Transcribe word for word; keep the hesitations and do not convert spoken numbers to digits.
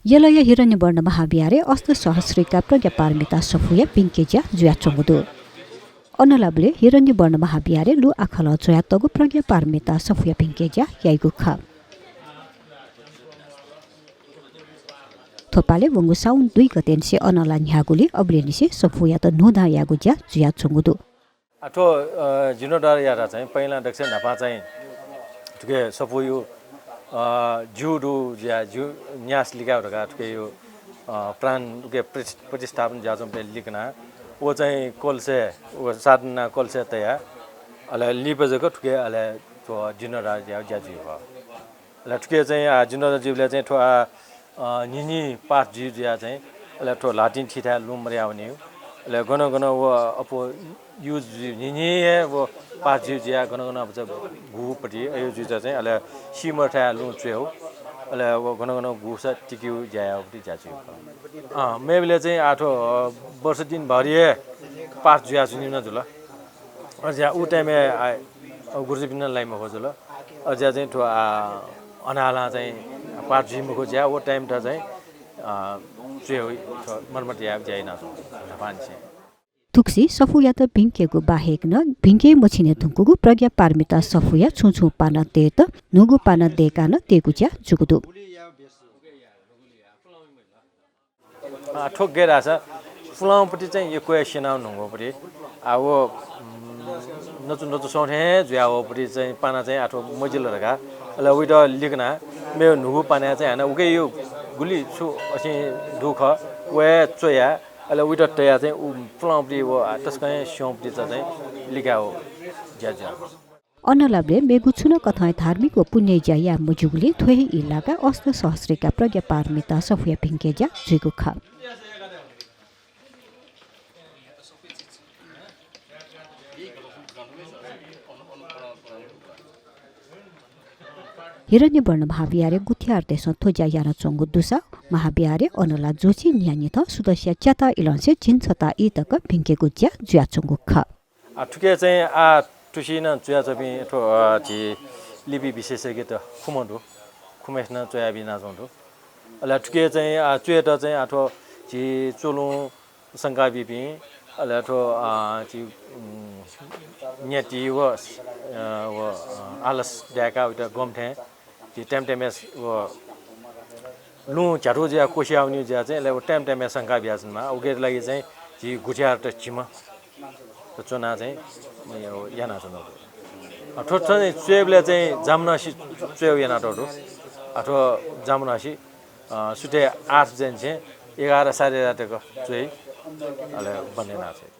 यलया हिरण्यवर्ण महाविहारय् अष्टसहस्रीका प्रज्ञापारमिता सफूया भिंके ज्या जुयाच्वंगु दु। अनलाबलय् हिरण्यवर्ण महाविहारय् लु आखलं च्वयातःगु प्रज्ञापारमिता सफूया भिंके ज्या याइगु खः। थ्वपालय् वंगु साउन दुई गतेनिसें अनला न्ह्याःगुलिं अबलय्‌निसें सफूयात न्हूदँ यायेगु ज्या जुयाच्वंगु दु। आ, थ्व, अ, जीर्णोद्धार याःसा चाहिँ पहिला दक्वसिनं न्हापां चाहिँ थुके सफूया, अ, ज्यू दु जुयाः ज्यू न्यास लिकाः धकाः थुके यो, अ, प्राण उके प्रति-, प्रतिस्थापन जुयाच्वंबलय् लिकना व चाहिँ कलशय्, व साधना कलशय् तयाः अले लिपा जक थुके अले थ्व जीर्णोद्धार याः ज्या जुइगु खः। अले थुके चाहिँ, आ, जीर्णोद्धार जुइबलय् चाहिँ थ्व, आ, अ, न्हिन्हि पाठ जुइ जुयाः चाहिँ अले थ्व ल्हातिं थिथाय् लुँ मदयावनीगु। अले गन गन व अप्वः use जुइ, न्हिन्हि हे व पाठ जुइ जुयाः गन गन अप्वः चाहिँ गुपति अय् जुइ जुयाः चाहिँ अले सीमरथाय् लुँ च्वयेगु। अले व गन गन गुसा तिकेगु ज्या याःगुपति ज्या जुइगु खः। अँ, मेबलय् चाहिँ आ थ्व, अ, वर्ष दिनभरि हे पाठ जुयाच्वनीगु नं जुल। अझ उ time-य् आ, गुरुजुपिन्त नं लाइ मखु जुल। अझ चाहिँ थ्व, आ, अनलां चाहिँ पाठ जुइ मखु ज्या व time-त चाहिँ, आ, च्वय् थ्व मर्मत यायेगु ज्या यानाच्वंगु न्हापांनिसें। थुगुसी सफूयात भिंकेगु बाहेक नं भिंके मछिने धुंकूगु प्रज्ञापारमिता सफूया छुं छुं पाना तयेत न्हूगु पाना दयेकाः नं तयेगु ज्या जूगु दु। आ, थ्व गय् धाःसा पुलांपति चाहिँ यक्व हे स्यनाव न्हूगुपति। आ, व, उम्, नचु नचु सौं थें जुयावःपति चाहिँ पाना चाहिँ आ थ्व मजिल धकाः। अले वइत लिकना मेव न्हूगु पानाय् चाहिँ हानं उके यो गुलि छु असिं दु खः, व हे च्वया, अले वइत तया चाहिँ उ पुलांपति व, आ, तसकं हे स्यंपति चाहिँ लिकाव ज्या जुया। अनलाबलय् मेगु छुं नं कथंया धार्मिक व पुण्य ज्या याये मज्यूगुलिं थ्व हे ई लाकाः अष्टसहस्रीका प्रज्ञापारमिता सफूया भिंके ज्या जुइगु खः। हिरण्यवर्ण महाविहारय् गुथियारतय्‌सं थ्व ज्या यानाच्वंगु दुसा महाविहारय् अनला ज्वःछि न्हियान्हिथं सुदँसिया च्याता इलंनिसें झिंछता ई तक भिंकेगु ज्या जुयाच्वंगु खः। आ, थुके चाहिँ आ थुसि नं च्वयाच्वंपिं थ्व, अ, झी लिपि विशेषज्ञत खुम्ह दु, खुम्हय्‌सिनं च्वयाबिनाच्वंगु दु। अले थुके चाहिँ आ च्वयेत चाहिँ आ थ्व झी च्वलुं शंका बीपिं, अले थ्व, अ, झी, उम्, न्याति व, अ, व, अ, आलस दाय्‌काः वइत गम थें झी time time-य् व लुँ झ्यातु जुयाः क्वसियावनीगु जुयाः चाहिँ अले व time time-य् शंका बियाच्वनेमाः। उकिया लागि चाहिँ झी गुथियारत झिम्ह च्वनाः चाहिँ यानाच्वनागु दु। अ, थ्व चाहिँ च्वयेबलय् चाहिँ जामनःसि च्वयेगु यानातःगु दु। अ, थ्व जामनःसि, अ, सुथय् आठ बजेनिसें एघार साढे एघार तक च्वइ, अले बन्द यानाच्वइ।